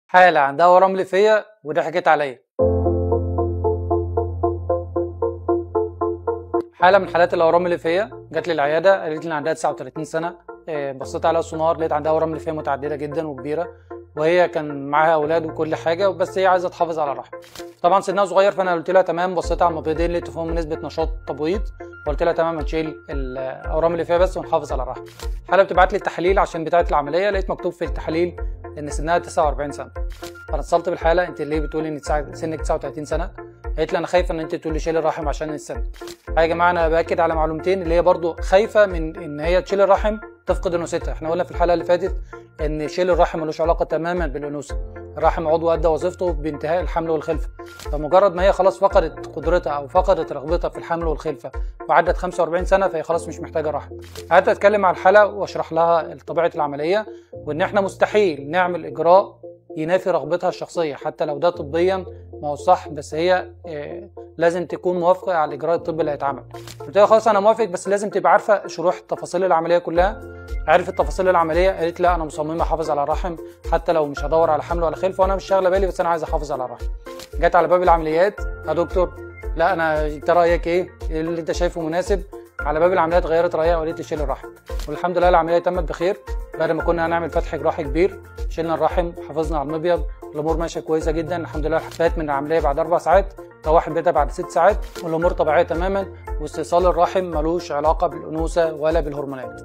حالة عندها ورم ليفية وضحكت عليا. حالة من حالات الأورام الليفية جت لي العيادة، قالت لي إن عندها 39 سنة. بصيت على السونار لقيت عندها أورام ليفية متعددة جدا وكبيرة، وهي كان معاها أولاد وكل حاجة، بس هي عايزة تحافظ على الرحم. طبعا سنها صغير، فأنا قلت لها تمام. بصيت على المبيضين لقيت فيهم نسبة نشاط تبويض، وقلت لها تمام هنشيل الأورام الليفية بس ونحافظ على الرحم. الحالة بتبعت لي التحاليل عشان بتاعة العملية، لقيت مكتوب في التحاليل إن سنها 49 سنة. فأنا اتصلت بالحالة، أنت ليه بتقولي إن سنك 39 سنة؟ قالت لي أنا خايفة إن أنت تقولي شيل الرحم عشان السن. يا جماعة أنا باكد على معلومتين، اللي هي برضو خايفة من إن هي تشيل الرحم تفقد أنوثتها. إحنا قلنا في الحلقة اللي فاتت إن شيل الرحم ملوش علاقة تماما بالأنوثة، الرحم عضو أدى وظيفته بانتهاء الحمل والخلفة، فمجرد ما هي خلاص فقدت قدرتها أو فقدت رغبتها في الحمل والخلفة وعدت 45 سنة، فهي خلاص مش محتاجة رحم. قعدت أتكلم مع الحالة وأشرح لها طبيعة العملية، وإن إحنا مستحيل نعمل إجراء ينافي رغبتها الشخصية، حتى لو ده طبيا ما هو صح، بس هي لازم تكون موافقة على الإجراء الطبي اللي هيتعمل. قلت لها خلاص أنا موافق، بس لازم تبقى عارفة شروح تفاصيل العملية كلها. عرفت تفاصيل العملية، قالت لا أنا مصممة أحافظ على الرحم حتى لو مش هدور على حمل ولا خلفة، وأنا مش شاغلة بالي، بس أنا عايزة أحافظ على الرحم. جت على باب العمليات، يا دكتور لا أنا أنت رأيك إيه؟ إيه اللي أنت شايفه مناسب؟ على باب العمليات غيرت رأيها وقالت لي شيل الرحم، والحمد لله العملية تمت بخير. بعد ما كنا هنعمل فتح جراحي كبير شلنا الرحم، حافظنا على المبيض، الامور ماشية كويسة جدا الحمد لله. فات من العملية بعد 4 ساعات، روحت بيتها بعد 6 ساعات، والامور طبيعية تماما، واستئصال الرحم ملوش علاقة بالانوثه ولا بالهرمونات.